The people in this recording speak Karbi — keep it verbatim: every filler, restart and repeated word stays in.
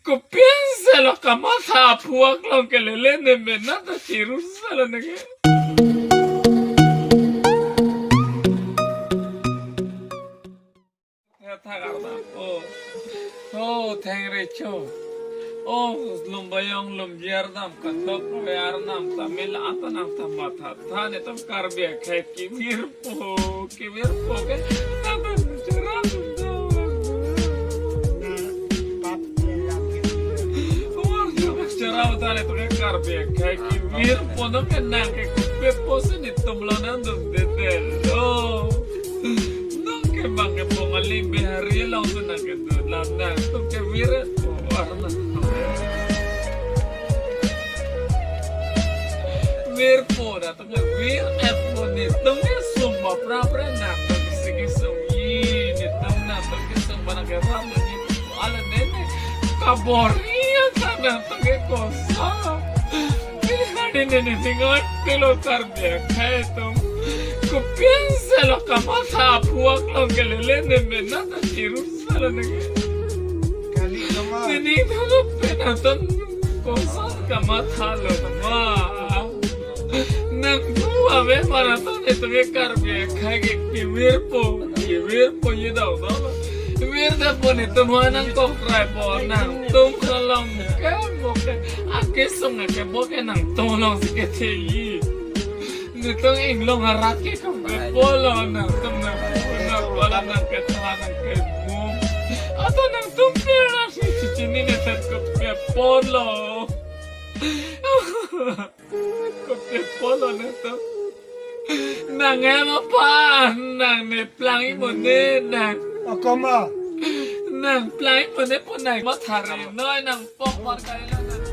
Kopi-an selo kamatha aphuak long kelele ne mena ta chiru selo neke. Ya thak arnam. Oh. Oh, thengri cho. Oh, lum bayong lum jer dam kandok we arnam ta mil ata nang ta matha tha netum Karbi akhei kevirpo, kevirpo ke. Nang ta chura dum do. Umar juga chura uta netum ke Karbi akhei kevirpo no ke nang ke kopi apotsi netum lo nang dum dede lo. Nang ke bang ke Bongali Bihari along tu nang ke dun lam nangtum kevirpo arnam. Virpo da tum kevir-etpo netum ke sumba prapra nangtum ke sigi sung-i netum nangtum ke sumba nang ke ram ni ala nene kabor-i ata nangtum ke kosa. Ini hari nene ningot kelo Karbi akhei atum. Kopi-an selo kamatha aphuak long kelele ne mena ta chiru selo neke. Kali kama. Nini thalo pen atum koson kamatha lo ma. Nang tu ave marathon netum ke Karbi akhei ke kevirpo, kevirpo ye dau dau. Virdepo netum ha nang kok rai po nangtum kalong ke mo ke. Akesung ke bo ke nangtum alongsi ketheji. Netum inglong arat ke kok ke polo nangtum nang puna pala nang ketha nang kemum. Ata nangtum pera si chichini ne set kok ke polo. Kok ke polo nangtum. Nang ema pa nang ne plang imone nang. Akoma. Nang plang imone po nang matha ri noi nang pok mar kali lo nang.